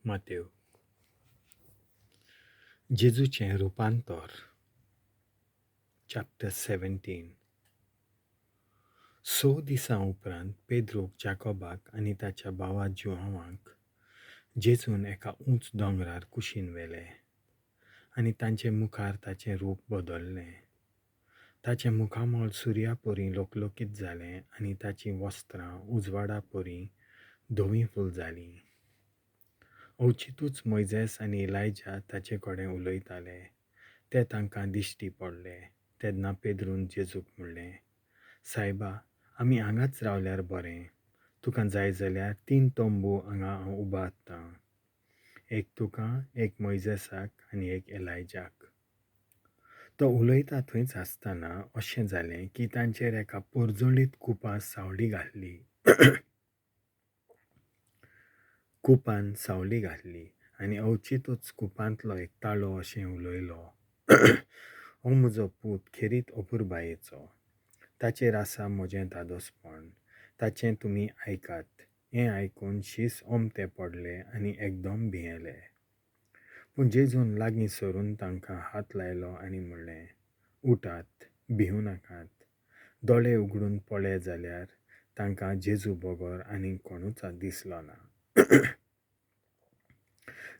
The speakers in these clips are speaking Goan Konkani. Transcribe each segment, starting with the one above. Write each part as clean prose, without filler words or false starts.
मातेव. जेजूचें रुपांतर. चॅप्टर 17. 6 दिसां उपरांत पेद्रूक, जाकोबाक आनी ताच्या भावा जुआंवाक जेजून एका उंच दोंगरार कुशीन व्हेले आनी तांचे मुखार ताचें रूप बदल्लें. ताचें मुखामळ सुर्या परीं लोकलोकीत जालें आनी ताचीं वस्त्रां उजवाडा परीं धवीं फूल जालीं. अवचितूच मोयजेस आनी इलायजा ताचे कडेन उलयताले ते तांकां दिश्टी पडले. तेन्ना पेद्रून जेजूक म्हणलें, सायबा, आमी हांगाच रावल्यार बरें. तुका जाय जाल्यार 3 तंबू हांगा हांव उबारतां, एक तुका, एक मोयजेसाक आनी एक एलायजाक. तो उलयता थंयच आसतना अशें जालें की तांचेर एका परजळीत कुपान सावळी घातली. कुपान सावली घातली आनी अवचितूच कुपांतलो एक ताळो अशें उलयलो, हो म्हजो पूत खेरीत अपुरबायेचो, ताचेर आसा म्हजें धादोसपण, ताचें तुमी आयकात. हें आयकून शीस ओमते पडले आनी एकदम भियेले. पूण जेजून लागीं सरून तांकां हात लायलो आनी म्हणलें, उठात, भिवूं नाकात. दोळे उगडून पळय जाल्यार तांकां जेजू बगर आनी कोणूच दिसलो ना.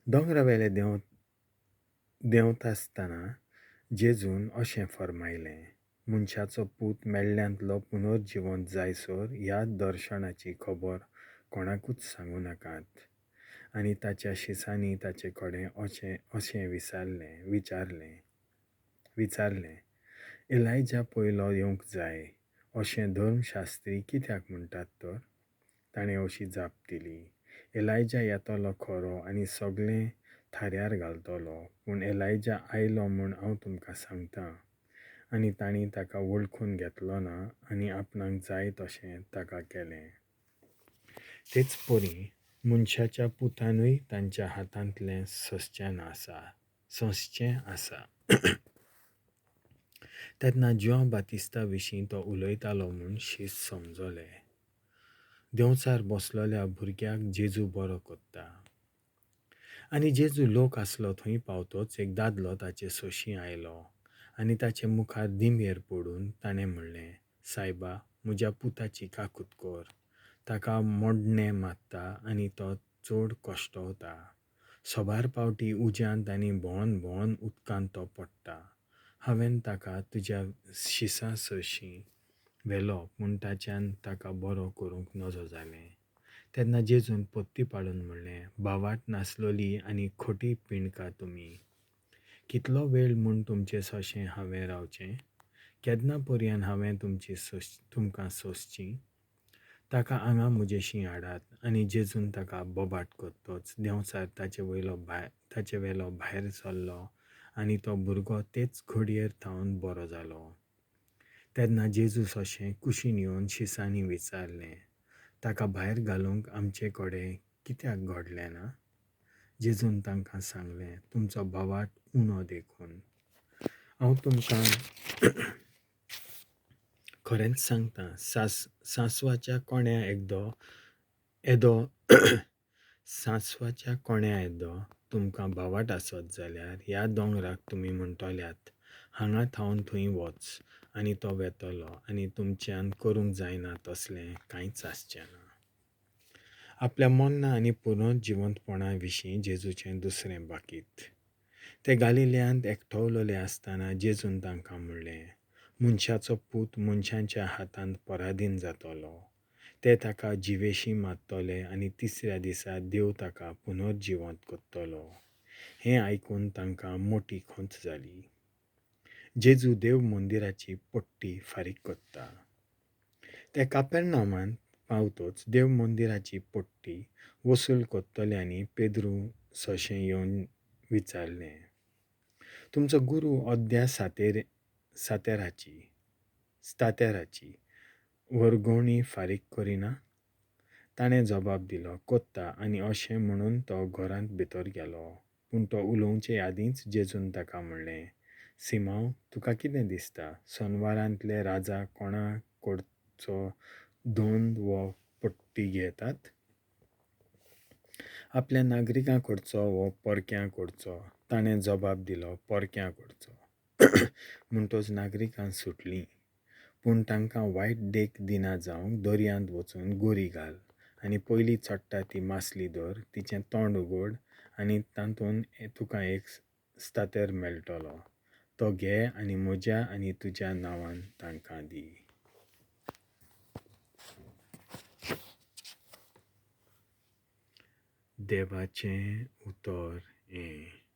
दोंगरावेले देंवतासतना जेजून अशें फर्मायलें, मनशाचो पूत मेल्ल्यांतलो पुनर्जिवंत जायसर ह्या दर्शनाची खबर कोणाकूच सांगूं नाकात. आनी ताच्या शिसांनी ताचे कडेन अशें विचारलें, एलायजा पयलो येवंक जाय अशें धर्मशास्त्री कित्याक म्हणटात तर? ताणें अशी जाप दिली, एलायजा येतलो खरो आनी सगळें थाऱ्यार घालतलो, पूण एलायजा आयलो म्हूण हांव तुमकां सांगतां. आनी तांणी ताका वळखून घेतलो ना आनी आपणाक जाय तशें ताका केलें. तेच परी मनशाच्या पुतानूय तांच्या हातांतलें सोंसचें आसा. तेन्ना जुआंव बातिस्ता विशीं तो उलयतालो म्हूण शीस समजले. देंवचार बसलोल्या भुरग्याक जेजू बरो करता. आनी जेजू लोक आसलो थंय पावतोच एक दादलो ताचे सोशीं आयलो आनी ताचे मुखार दिंबेर पडून ताणें म्हणलें, सायबा, म्हज्या पुताची काकूत कर, ताका मोडणें मारता आनी तो चड कश्टवता. सबार पावटी उज्यांत आनी भोंवन भोंवन उदकांत तो पडटा. हांवें ताका तुज्या शिसां सोशीं व्हेलो, पूण ताच्यान ताका बरो करूंक नजो जालें. तेन्ना जेजून पत्ती पाडून म्हणलें, भावाट नासलोली आनी खोटी पिंडका तुमी, कितलो वेळ म्हूण तुमचे सोशें हांवें रावचें? केन्ना पर्यान हांवें तुमकां सोंसची? ताका हांगा म्हजेशीं हाडात. आनी जेजून ताका बोबाट करतोच देंवचार ताचे वेलो भायर सरलो आनी तो भुरगो तेच घडयेर थावन बरो जालो. तेन्ना जेजू सोशें कुशीन येवन शिसांनी विचारलें, ताका भायर घालूंक आमचे कडेन कित्याक घडलें ना? जेजून तांकां सांगलें, तुमचो भावाट उणो देखून. हांव तुमकां खरेंच सांगता, सांसवाच्या कोण्या येदो तुमकां भावाट आसत जाल्यार ह्या दोंगराक तुमी म्हणटल्यात, हांगा थावन थंय वच, आनी तो वेतलो, आनी तुमच्यान करूंक जायना तसलें कांयच आसचें ना. आपल्या मरणां आनी पुनर्जिवंतपणा विशीं जेजूचें दुसरें बाकीत. ते गालिल्यांत एकठवलेले आसतना जेजून तांकां म्हणलें, मनशाचो पूत मनशांच्या हातांत पराधीन जातलो, ते ताका जिवेशीं मारतले आनी तिसऱ्या दिसा देव ताका पुनर्जिवंत करतलो. हें आयकून तांकां मोटी खंत जाली. जेजू देव मंदिराची पट्टी फारीक करता. ते कापेर्नामांत पावतोच देव मंदिराची पट्टी वसूल करतल्यांनी पेद्रू सोशें येवन विचारलें, तुमचो गुरू अद्या सातेराची वर्गवणी फारीक करिना? ताणें जबाब दिलो, कोत्ता. आनी अशें म्हणून तो घरांत भितर गेलो. पूण तो उलोवचे आदींच जेजून ताका म्हणलें, सिमांव, तुका कितें दिसता? सोनवारांतले राजा कोणा कडचो दोन वो पट्टी घेतात? आपल्या नागरिकां कडचो वो परक्यां कडचो? ताणें जबाब दिलो, परक्यां कडचो. म्हणटच नागरिकां सुटलीं. पूण तांकां वायट देख दिना जावंक दर्यांत वचून गोरी घाल आनी पयली चडटा ती मासली धर, तिचें तोंड उगड आनी तातूंत तुका एक स्तातेर मेळटलो, तो घे आनी म्हज्या आनी तुज्या नांवान तांकां दी. देवाचें उतर हें.